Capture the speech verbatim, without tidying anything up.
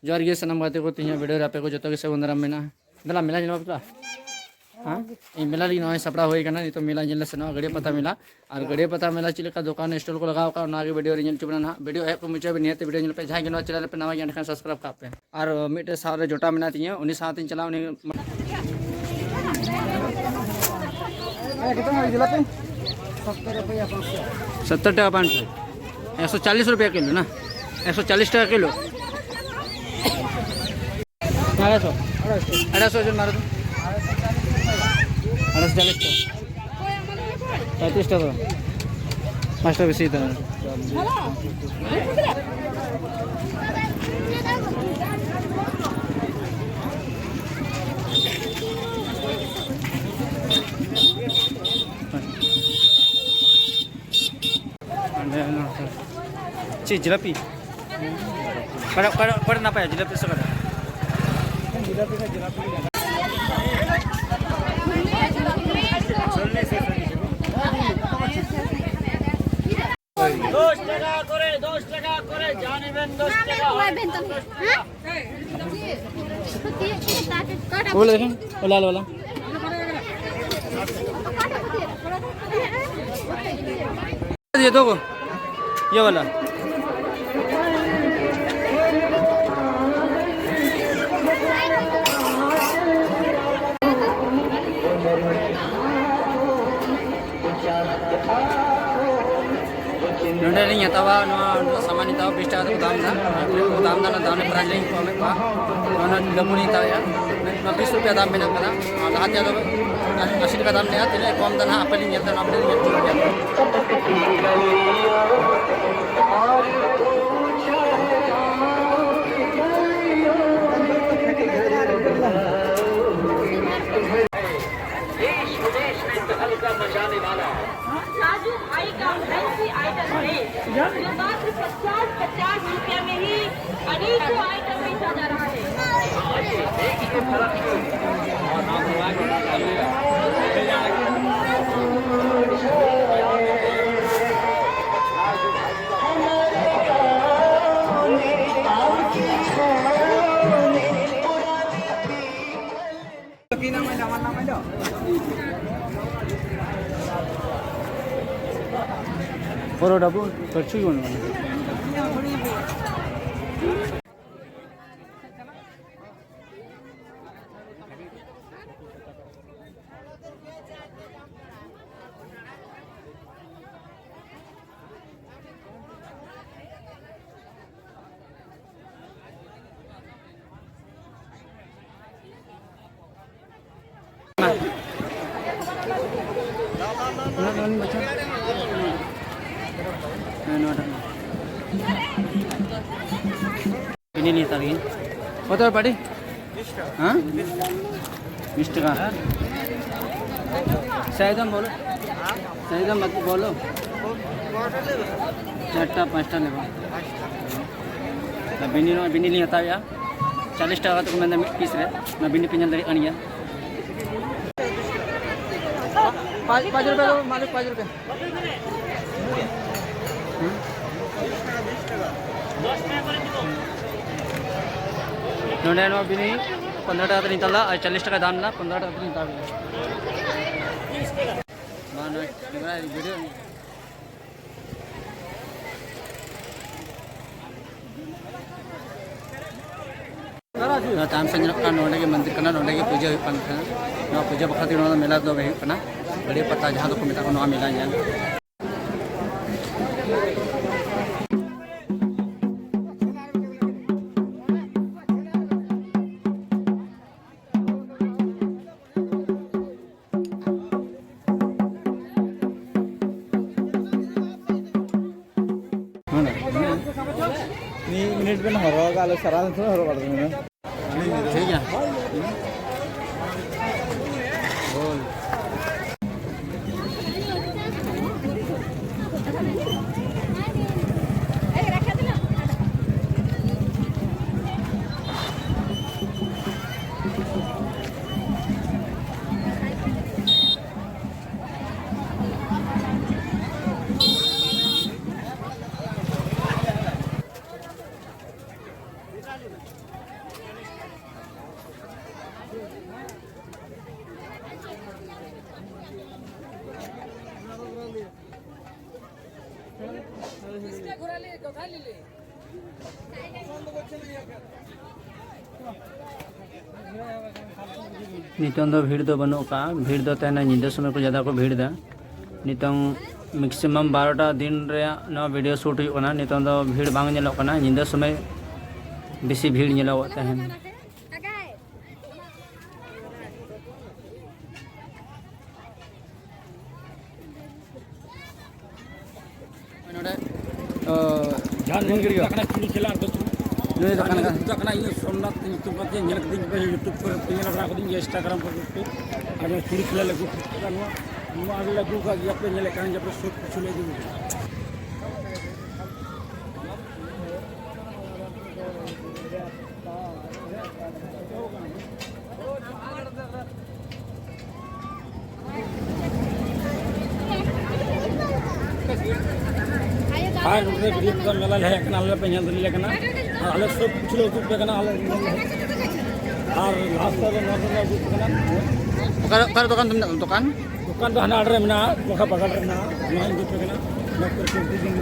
ᱡᱚᱦᱟᱨ ᱜᱮ ᱥᱟᱱᱟᱢ ᱜᱟᱛᱮ ᱠᱚ, ᱛᱮᱦᱮᱧᱟᱜ ᱵᱷᱤᱰᱤᱭᱳ ᱨᱮ ᱟᱯᱮ ᱠᱚ ᱡᱚᱛᱚ ᱜᱮ ᱥᱟᱹᱜᱩᱱ ᱫᱟᱨᱟᱢ ᱢᱮᱱᱟᱜᱼᱟ᱾ ᱫᱮᱞᱟ ᱢᱮᱞᱟ ᱧᱮᱞ ᱵᱟᱯᱞᱟ᱾ ᱦᱮᱸ? ᱤᱧ ᱢᱮᱞᱟ ᱞᱟᱹᱜᱤᱫ ᱱᱚᱜᱼᱚᱭ ᱥᱟᱯᱲᱟᱣ ᱦᱩᱭ ᱟᱠᱟᱱᱟ, ᱱᱤᱛᱚᱜ ᱢᱮᱞᱟ ᱧᱮᱞ ᱞᱮ ᱥᱮᱱᱚᱜᱼᱟ, ᱜᱟᱹᱲᱭᱟᱹ ᱯᱟᱛᱟ ᱢᱮᱞᱟ᱾ ᱟᱨ ᱜᱟᱹᱲᱭᱟᱹ ᱯᱟᱛᱟ ᱢᱮᱞᱟ ᱪᱮᱫ ᱞᱮᱠᱟ ᱫᱚᱠᱟᱱ ᱥᱴᱚᱞ ᱠᱚ ᱞᱟᱜᱟᱣ ᱟᱠᱟᱫᱼᱟ, ᱚᱱᱟ ᱜᱮ ᱵᱷᱤᱰᱤᱭᱳ ᱨᱮ ᱧᱮᱞ ᱦᱚᱪᱚ ᱵᱚᱱᱟ ᱱᱟᱦᱟᱜ᱾ ᱵᱷᱤᱰᱤᱭᱳ ᱮᱦᱚᱵ ᱠᱷᱚᱱ ᱢᱩᱪᱟᱹᱫ ᱦᱟᱹᱵᱤᱡ ᱱᱤᱦᱟᱹᱛ ᱵᱷᱤᱰᱤᱭᱳ ᱧᱮᱞ ᱯᱮ᱾ ᱡᱟᱦᱟᱸᱭ ᱜᱮ ᱱᱚᱣᱟ ᱪᱮᱱᱮᱞ ᱨᱮᱯᱮ ᱱᱟᱣᱟ ᱜᱮᱭᱟ, ᱮᱸᱰᱮᱠᱷᱟᱱ ᱥᱟᱵᱥᱠᱨᱟᱭᱤᱵᱽ ᱠᱟᱜ ᱯᱮ᱾ ᱟᱨ ᱢᱤᱫᱴᱮᱡ ᱥᱟᱶ ᱨᱮ ᱡᱚᱴᱟᱣ ᱢᱮᱱᱟᱭ ᱛᱤᱧᱟᱹ, ᱩᱱᱤ ᱥᱟᱶᱛᱤᱧ ᱪᱟᱞᱟᱜᱼᱟ, ᱩᱱᱤ ᱥᱚᱛᱛᱚᱨ ᱴᱟᱠᱟ ᱯᱟᱸᱪᱥᱚ, ᱮᱠᱥᱚ ᱪᱟᱞᱤᱥ ᱨᱩᱯᱤᱭᱟ ᱠᱤᱞᱳ ᱱᱟ, ᱮᱠᱥᱚ ᱪᱟᱞᱤᱥ ᱴᱟᱠᱟ ᱠᱤᱞᱳ᱾ ᱟᱲᱟᱭᱥᱚ, ᱟᱲᱟᱭᱥᱚ ᱡᱚᱱ ᱢᱟᱨᱮ ᱫᱚ, ᱟᱲᱟᱭᱥᱚ ᱪᱟᱞᱤᱥ ᱴᱟᱠᱟ, ᱯᱚᱸᱭᱛᱨᱤᱥ ᱴᱟᱠᱟ, ᱯᱟᱸᱪ ᱴᱟᱠᱟ ᱵᱮᱥᱤ ᱫᱟᱢ᱾ ᱚᱸᱰᱮ ᱱᱚᱛᱮ᱾ ᱪᱮᱫ ᱡᱤᱞᱟᱯᱤ? ᱚᱠᱟᱴᱟᱜ, ᱚᱠᱟᱴᱟᱜ, ᱚᱠᱟᱴᱟᱜ ᱱᱟᱯᱟᱭᱟ, ᱡᱤᱞᱟᱯᱤ ᱥᱮ ᱚᱠᱟᱴᱟᱜ? ᱫᱚᱥ ᱴᱟᱠᱟ ᱠᱚᱨᱮ, ᱫᱚᱥ ᱴᱟᱠᱟ ᱠᱚᱨᱮ, ᱡᱟ ᱱᱮᱵᱮᱱ ᱫᱚᱥ ᱴᱟᱠᱟ᱾ ᱦᱮᱸ? ᱵᱚᱞᱮ ᱫᱮᱠᱷᱮ, ᱳ ᱞᱟᱞ ᱣᱟᱞᱟ᱾ ये दो को, ये वाला। ᱱᱚᱰᱮ ᱞᱤᱧ ᱦᱟᱛᱟᱣᱟ, ᱱᱚᱣᱟ ᱥᱟᱢᱟᱱ ᱤᱧ ᱦᱟᱛᱟᱣᱟ, ᱵᱤᱥ ᱴᱟᱠᱟ ᱠᱚ ᱫᱟᱢ ᱮᱫᱟ᱾ ᱠᱚ ᱫᱟᱢ ᱮᱫᱟ, ᱚᱱᱟ ᱫᱟᱢ ᱨᱮ ᱯᱨᱟᱭᱤᱡᱽ ᱞᱤᱧ ᱠᱚᱢᱮᱫ ᱠᱚᱣᱟ᱾ ᱱᱚᱣᱟ ᱞᱮᱵᱩ ᱞᱤᱧ ᱦᱟᱛᱟᱣᱮᱫᱼᱟ, ᱱᱚᱣᱟ ᱵᱤᱥ ᱨᱩᱯᱤᱭᱟ ᱫᱟᱢ ᱢᱮᱱᱟᱜ ᱠᱟᱫᱟ᱾ ᱟᱨ ᱞᱟᱦᱟᱛᱮ ᱫᱚ ᱟᱥᱤ ᱴᱟᱠᱟ ᱫᱟᱢ ᱞᱮᱫᱼᱟ, ᱛᱤᱱᱟᱹᱜ ᱠᱚᱢ ᱮᱫᱟ ᱱᱟᱦᱟᱜ ᱟᱯᱮ ᱞᱤᱧ ᱧᱮᱞ ᱮᱫᱟ, ᱱᱚᱣᱟ ᱵᱷᱤᱰᱤᱭᱳ ᱞᱤᱧ ᱧᱮᱞ ᱦᱚᱪᱚ ᱯᱮᱭᱟ᱾ देश विदेश में तहलका मचाने वाला। राजू भाई का फैंसी आइटम है, जो मात्र पचास, पचास रुपया में ही अनेकों आइटम बेचा जा रहा है। ᱯᱚᱨᱚᱰᱟ ᱵᱚ ᱠᱤᱪᱷᱩ ᱜᱮ ᱵᱟᱹᱱᱩᱜᱼᱟ᱾ ᱵᱤᱱᱤ ᱞᱤᱧ ᱦᱟᱛᱟᱣ ᱞᱟᱹᱜᱤᱫ᱾ ᱠᱚᱛᱚ ᱵᱟᱹᱴᱤ? ᱦᱮᱸ? ᱵᱤᱥ ᱴᱟᱠᱟ᱾ ᱥᱟᱭ ᱫᱟᱢ ᱵᱚᱞᱚ᱾ ᱥᱟᱭ ᱫᱟᱢ ᱵᱟᱠᱚ ᱵᱚᱞᱚ᱾ ᱪᱟᱨᱴᱟ ᱯᱟᱸᱪᱴᱟ ᱞᱮᱵᱟ᱾ ᱵᱤᱱᱤ ᱱᱚᱣᱟ ᱵᱤᱱᱤ ᱞᱤᱧ ᱦᱟᱛᱟᱣᱮᱜᱼᱟ᱾ ᱪᱟᱞᱤᱥ ᱴᱟᱠᱟ ᱠᱟᱛᱮ ᱠᱚ ᱢᱮᱱᱫᱟ ᱢᱤᱫ ᱯᱤᱥ ᱨᱮ᱾ ᱚᱱᱟ ᱵᱤᱱᱤ ᱯᱮ ᱧᱮᱞ ᱫᱟᱲᱮᱭᱟᱜ ᱠᱟᱱ ᱜᱮᱭᱟ᱾ ᱯᱟᱸᱪ, ᱯᱟᱸᱪ ᱨᱩᱯᱤᱭᱟ ᱫᱚ, ᱢᱟᱹᱞᱤᱠ, ᱯᱟᱸᱪ ᱨᱩᱯᱤᱭᱟ᱾ ᱱᱚᱰᱮ ᱱᱚᱣᱟ ᱵᱤᱱᱤ ᱯᱚᱱᱫᱽᱨᱚ ᱴᱟᱠᱟ ᱛᱮᱞᱤᱧ ᱦᱟᱛᱟᱣ ᱞᱮᱫᱟ ᱟᱨ ᱪᱚᱞᱞᱤᱥ ᱴᱟᱠᱟ ᱫᱟᱢ ᱞᱮᱱᱟ, ᱯᱚᱱᱫᱽᱨᱚ ᱴᱟᱠᱟ ᱛᱮᱞᱤᱧ ᱦᱟᱛᱟᱣ ᱠᱮᱫᱟ᱾ ᱢᱟ ᱱᱚᱣᱟ ᱠᱮᱢᱮᱨᱟ ᱵᱷᱤᱰᱤᱭᱳ᱾ ᱱᱚᱣᱟ ᱛᱟᱭᱚᱢ ᱥᱮᱫ ᱧᱮᱞᱚᱜ ᱠᱟᱱᱟ, ᱱᱚᱰᱮ ᱜᱮ ᱢᱚᱱᱫᱤᱨ ᱠᱟᱱᱟ, ᱱᱚᱰᱮ ᱜᱮ ᱯᱩᱡᱟᱹ ᱦᱩᱭᱩᱜ ᱠᱟᱱ ᱛᱟᱦᱮᱱᱟ᱾ ᱱᱚᱣᱟ ᱯᱩᱡᱟᱹ ᱵᱟᱠᱷᱨᱟ ᱛᱮᱜᱮ ᱱᱚᱣᱟ ᱢᱮᱞᱟ ᱫᱚ ᱦᱩᱭᱩᱜ ᱠᱟᱱᱟ, ᱵᱟᱹᱲᱤᱭᱟᱹ ᱯᱟᱛᱟ ᱡᱟᱦᱟᱸ ᱫᱚᱠᱚ ᱢᱮᱛᱟᱜ ᱠᱟᱱᱟ, ᱱᱚᱣᱟ ᱢᱮᱞᱟ ᱧᱮᱞ᱾ ᱢᱤᱫ ᱢᱤᱱᱤᱴ ᱵᱮᱱ ᱦᱚᱨᱦᱚ ᱠᱟᱜᱼᱟ, ᱟᱞᱮ ᱥᱟᱨᱟ ᱫᱤᱱ ᱦᱚᱨᱦᱚ ᱵᱟᱲᱟ ᱠᱟᱱᱟ᱾ ᱴᱷᱤᱠ ᱜᱮᱭᱟ᱾ ᱵᱚᱞ᱾ ᱱᱤᱛᱚᱝ ᱫᱚ ᱵᱷᱤᱲ ᱫᱚ ᱵᱟᱹᱱᱩᱜ ᱟᱠᱟᱫᱼᱟ᱾ ᱵᱷᱤᱲ ᱫᱚ ᱛᱟᱦᱮᱱᱟ, ᱧᱤᱫᱟᱹ ᱥᱚᱢᱚᱭ ᱠᱚ ᱡᱟᱫᱟ ᱠᱚ ᱵᱷᱤᱲ ᱮᱫᱟ᱾ ᱱᱤᱛᱚᱝ maximum ᱵᱟᱨᱚᱴᱟ ᱫᱤᱱ ᱨᱮᱭᱟᱜ ᱱᱚᱣᱟ ᱵᱷᱤᱰᱤᱭᱳ ᱥᱩᱴ ᱦᱩᱭᱩᱜ ᱠᱟᱱᱟ᱾ ᱱᱤᱛᱚᱝ ᱫᱚ ᱵᱷᱤᱲ ᱵᱟᱝ ᱧᱮᱞᱚᱜ ᱠᱟᱱᱟ, ᱧᱤᱫᱟᱹ ᱥᱚᱢᱚᱭ ᱵᱮᱥᱤ ᱵᱷᱤᱲ ᱧᱮᱞᱚᱜᱚᱜ ᱛᱟᱦᱮᱱᱟ᱾ ᱱᱚᱰᱮ, ᱚ, ᱡᱟᱦᱟᱸ ᱱᱩᱭ ᱱᱩᱭ ᱜᱤᱫᱽᱨᱟᱹ ᱠᱟᱱᱟ ᱪᱩᱲᱤ ᱠᱷᱮᱞᱟ ᱟᱨ ᱫᱚ ᱪᱩᱲᱤ᱾ ᱱᱩᱭ ᱫᱚ ᱠᱟᱱᱟ᱾ ᱱᱩᱭ ᱫᱚ ᱠᱟᱱᱟ ᱤᱧᱟᱹᱜ ᱥᱳᱢᱱᱟᱛᱷ ᱧᱩᱛᱩᱢ ᱠᱟᱛᱮ ᱧᱮᱞ ᱠᱟᱹᱫᱟᱹᱧ ᱯᱮ YouTube ᱠᱚᱨᱮ ᱯᱮ ᱧᱮᱞ ᱵᱟᱲᱟ ᱠᱟᱹᱫᱟᱹᱧ ᱜᱮᱭᱟ, Instagram ᱠᱚᱨᱮ ᱯᱮ᱾ ᱟᱨ ᱱᱚᱣᱟ ᱪᱩᱲᱤ ᱠᱷᱮᱞᱟ ᱞᱮ ᱟᱹᱜᱩ ᱠᱟᱜᱼᱟ, ᱱᱚᱣᱟ, ᱱᱚᱣᱟ ᱟᱞᱮ ᱞᱮ ᱟᱹᱜᱩ ᱠᱟᱜ ᱜᱮᱭᱟ, ᱯᱮ ᱧᱮᱞᱮᱫ ᱠᱟᱱ ᱜᱮᱭᱟ ᱯᱮ, ᱥᱚᱵ ᱠᱤᱪᱷᱩ ᱞᱮ ᱟᱹᱜᱩ ᱠᱟᱜᱼᱟ᱾ ᱟᱨ ᱱᱚᱰᱮ ᱵᱤᱨᱤᱫ ᱫᱚ ᱢᱮᱞᱟ ᱞᱮ ᱦᱮᱡ ᱟᱠᱟᱱᱟ, ᱟᱞᱮ ᱯᱮ ᱧᱮᱞ ᱫᱟᱲᱮᱭᱟᱞᱮ ᱠᱟᱱᱟ᱾ ᱟᱨ ᱟᱞᱮ ᱥᱚᱵ ᱠᱤᱪᱷᱩ ᱞᱮ ᱩᱫᱩᱜ ᱯᱮ ᱠᱟᱱᱟ, ᱟᱞᱮ ᱧᱮᱞ ᱞᱮ ᱦᱮᱡ ᱟᱠᱟᱱᱟ᱾ ᱟᱨ ᱞᱟᱥᱴ ᱨᱮ ᱱᱚᱣᱟ ᱫᱚᱞᱮ ᱩᱫᱩᱜ ᱠᱟᱱᱟ᱾ ᱚᱠᱟᱨᱮ, ᱚᱠᱟᱨᱮ ᱫᱚᱠᱟᱱ ᱫᱚ ᱢᱮᱱᱟᱜᱼᱟ? ᱫᱚᱠᱟᱱ? ᱫᱚᱠᱟᱱ ᱫᱚ ᱦᱟᱱᱟ ᱟᱲᱮ ᱨᱮ ᱢᱮᱱᱟᱜᱼᱟ, ᱵᱟᱠᱷᱟ ᱵᱟᱜᱟᱱ ᱨᱮ ᱢᱮᱱᱟᱜᱼᱟ᱾ ᱱᱚᱣᱟ ᱩᱫᱩᱜ ᱯᱮ ᱠᱟᱱᱟ᱾ ᱱᱚᱣᱟ ᱠᱚᱨᱮ ᱥᱚᱵ ᱫᱤᱱ